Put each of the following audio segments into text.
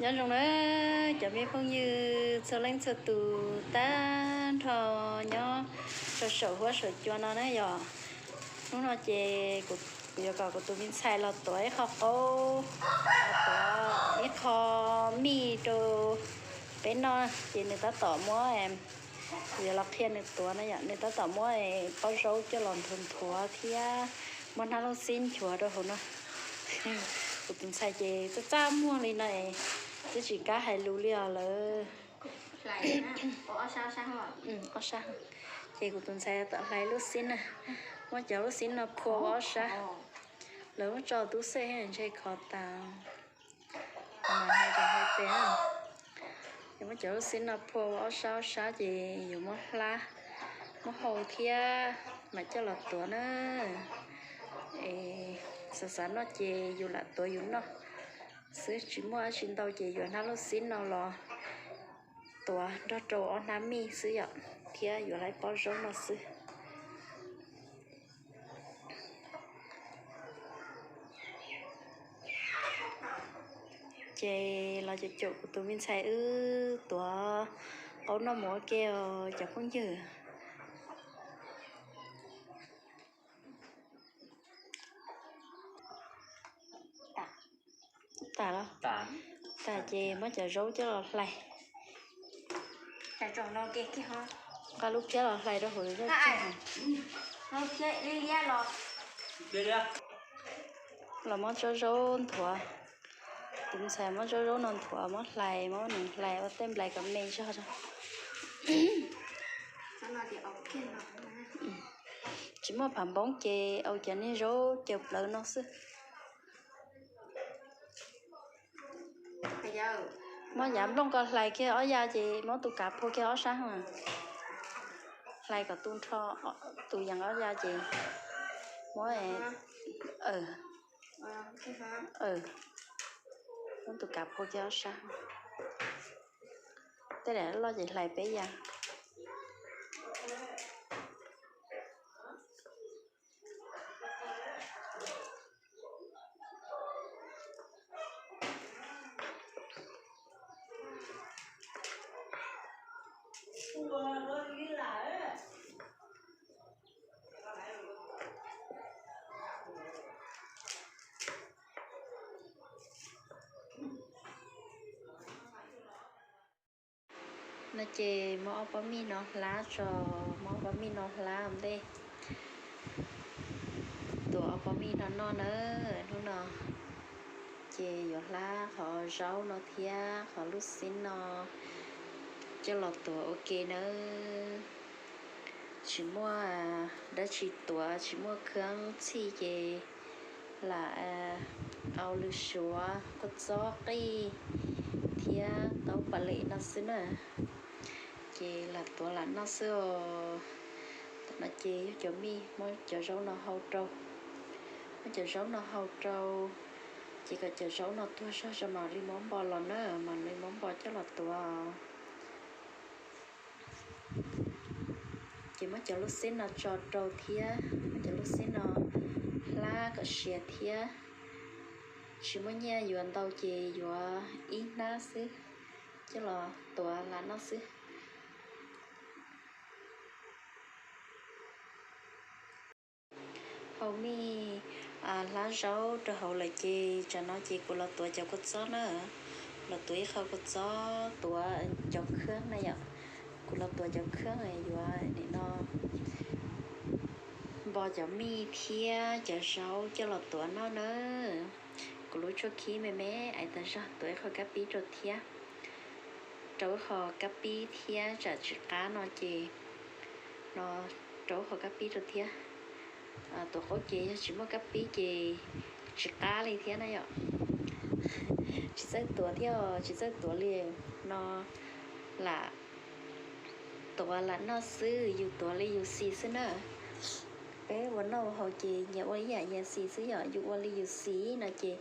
Nyob zoo na cov me phooj ywg txhua leej txhua tus tag nrho nyob rau saum huab saum cua no na yom. Hnub no ces kuv yuav kom kuv tus me ntxhais los tuav ib qho qaub, los tuav ib qho mij rau peb noj ces nws tab tom muab, kuv yuav los qhia nws tuav na yom, nws tab tom muab pob zaub coj los nthuav nthuav thiab muab hnab lub xib nchuav rau hauv no. Kuv tus ntxhais ces txaj txaj muag li no, twb tsis kam hais lus li os lawm. Ob sab, ces kuv tus ntxhais tau hlais lub xib na, muab cov lub xib no phua ua ob sab. Lawv muab tso tub xej ntshe khov tas, hais rau hais tias, yus muab cov lub xib no phua ua ob sab ob sab ces yus muab hlab, muab hau thiab mam coj los tuav na. Es xav xav noj ces yus lam tuav yus noj xwb, tsis muaj dab tsi ntau ces yuav hnab lub xib no los tuav nrog rau ob hnab mij xwb yom, thiab yuav hlais pob zaub no xwb. Ces los caum caum kuv tus me ntxhais wb tuav qaub noj mus ua ke os cov phooj ywg. Tas los? Tas ces muab cov zaub coj los hlais. Nqa lub phiab los hlais rau hauv. Los muab tsob zaub nthuav, tus ntxhais muab tsob zaub no nthuav, muab hlais, muab nws hlais ua tej nplais kom me zog. Tsis muaj phav npoob ces au cov niag zaub caws plawv no xwb. Muab yav nplooj ko hlais kiag ob yav ces muab tus kav phua kiag ob sab. Hlais kom tu nrho tus yees ob yav ces muab, muab tus kav phua kiag ob sab. Tej daim loj ces hlais peb yav. No ces muab ob pob mij no hlab tso, muab ob pob mij no hlab ua ntej, tuav ob pob mij no noj na. Hnub no ces yuav hlab qhov zaub no thiab qhov lub xib no coj los tuav ua ke nawb. Tsis muaj dab tsi tuav, tsis muaj khab txhij ces lam au lws suav, kua txob, qij thiab taub pam lem no xwb na. Ces lam tuav lam noj xwb os. Tam no ces yog cov mij, muab cov zaub no hau rau, muab cov zaub no hau rau, ces kom cov zaub no tuag zog tso mam li muab npo los na, mam li muab npo coj los tuav. Ces muab cov lub xib no tso rau thiab muab cov lub xib no hlab kom siav thiab. Tsis muaj nyiaj yuav ntau ces yuav ib hnab xwb, coj los tuav lam noj xwb. Hau mij hlab zaub rau hauv lawm ces tsam no ces kuv los tuav cov kua txob na, los tuav ib qho kua txob, tuav cov khab na yom. Kuv los tuav cov khab yuav nim no npo cov mij thiab cov zaub coj los tuav noj na. Kuv lub tshuaj khib me me ais tas zog, tuav ib qho kab pib rau thiab, rau ib qho kab pib thiab tsam tsis qab no ces, no, rau ib qho kab pib rau thiab. Tuav qaub ces yog tsis muaj kab pib ces tsis qab li thiab na yom. Tsis txawj tuav thiab, tsis txawj tuav li no, lam tuav lam noj xwb, yus tuav li yus xis xwb na. Peb ua noj ua haus ces nyias ua ib yam nyias xis xwb yom. Yus ua li yus xis no ces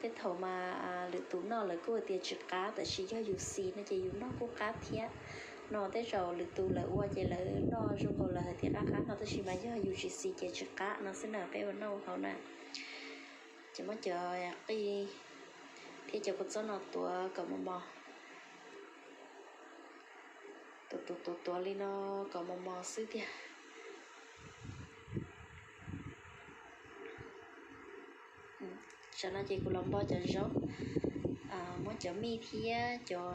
tej thaum mas lwm tus noj lawv kuj tias tsis qab, tab sis yog yus xis no ces yus noj kuj qab thiab. No tej zaum lwm tus lawv ua ces lawv noj zoo nkaus lawv hais tias qab qab no, tab sis mas yog yus tsis xis ces tsis qab no xwb na, peb ua noj ua haus na. Ces muab cov qij Thiab cov kua txob no tuav kom mos mos, tuav tuav tuav tuav li no kom mos mos xwb tiag. Tsam no ces kuv los npo cov zaub, muab cov mij thiab cov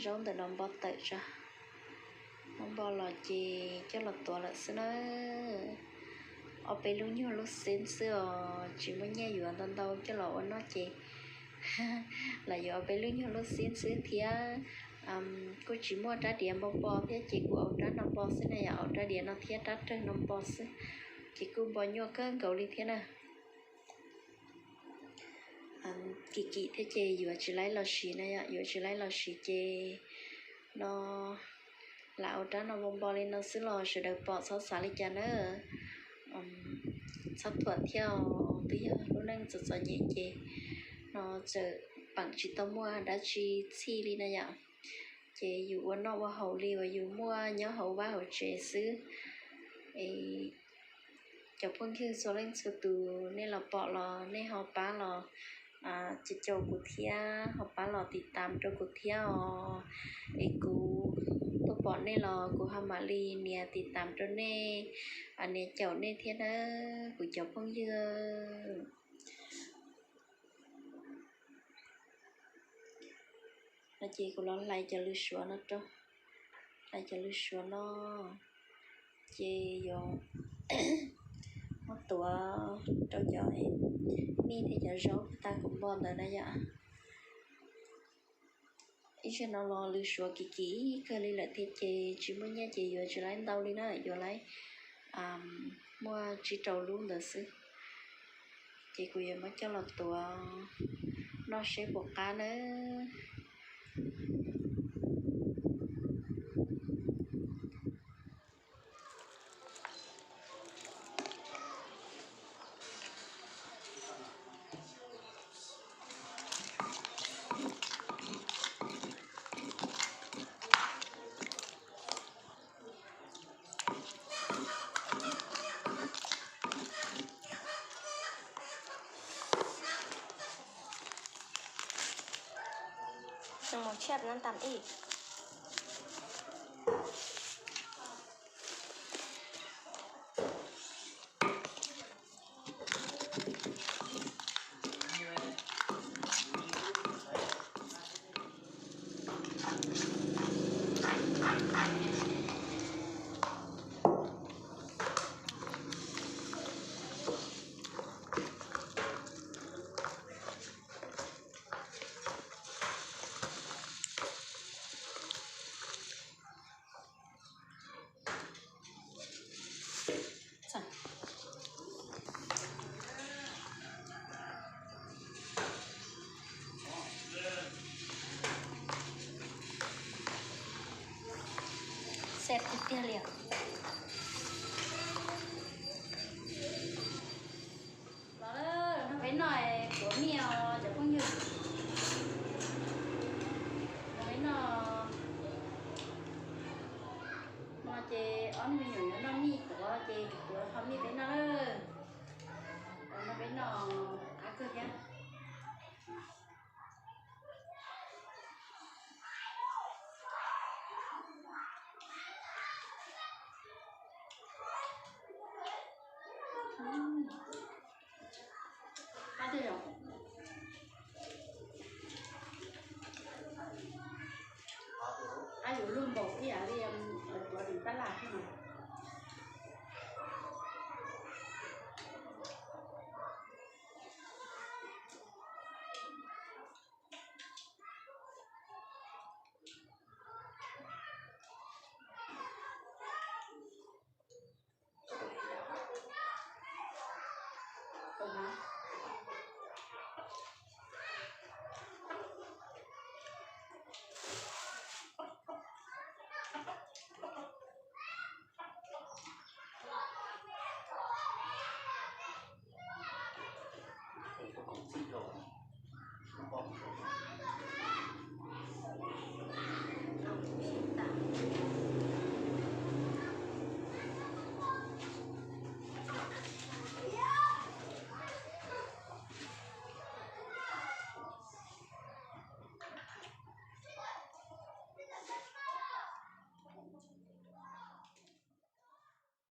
zaub ntawm no npo tawm tso. Muab npo los ces coj los tuav lawm xwb na. Ob peb lub nyuag lub xeeb xwb os, tsis muaj nyiaj yuav ntau ntau coj los ua noj ces lam yuav ob peb lub nyuag lub xeeb xwb thiab. Kuj tsis muaj rab diav npo npo thiab ces kuv ua rab no npo xwb na yom, ua rab diav no thiab rab rawg no npo xwb. Ces kuj npo nyuaj kawg nkaus li thiab na. Kim kim thiab ces yuav tsis laib los siv na yom, yuav tsis laib los siv ces no lam ua rab no npo npo li no xwb los sawv daws pom txhob xav li cas na. Txhob thuam thiab os, twb yog lub neej txom txom nyem ces no txawm peem tsis tau muaj dab tsi txhij li na yom. Ces yus ua noj ua haus li uas yus muaj nyob hauv vaj hauv tsev xwb. Cov phooj ywg txhua leej txhua tus nej los pom los nej ho pab los caum kuv thiab, ho pab los tiv tam rau kuv thiab os. Es kuv tuaj pom nej los kuv ho mam li nias tiv tam rau nej, nias caum nej thiab na kuv cov phooj ywg. No ces kuv los hlais cov lws suav no rau, hlais cov lws suav no ces yuav muab tuav rau cov mij thiab cov zaub tag kuv npo ntawd na yom. Ib zaug no los lws suav kim kim kawg li lawm thiab ces tsis muaj nyiaj ces yuav tsis laib ntau li na, yuav laib muaj tsib rau lub ntawd xwb. Ces kuv yuav muab coj los tuav noj seb puas qab nawb. Mus tshiab no tam ib. Xav tiag tiag li os. Los noj peb noj, kuv mij os cov phooj ywg. Noj peb noj. No ces ob niag me nyuam yuav noj mij tuav ces kuv ho mij peb noj. Noj peb noj qab kawg thiab. Qab tiag.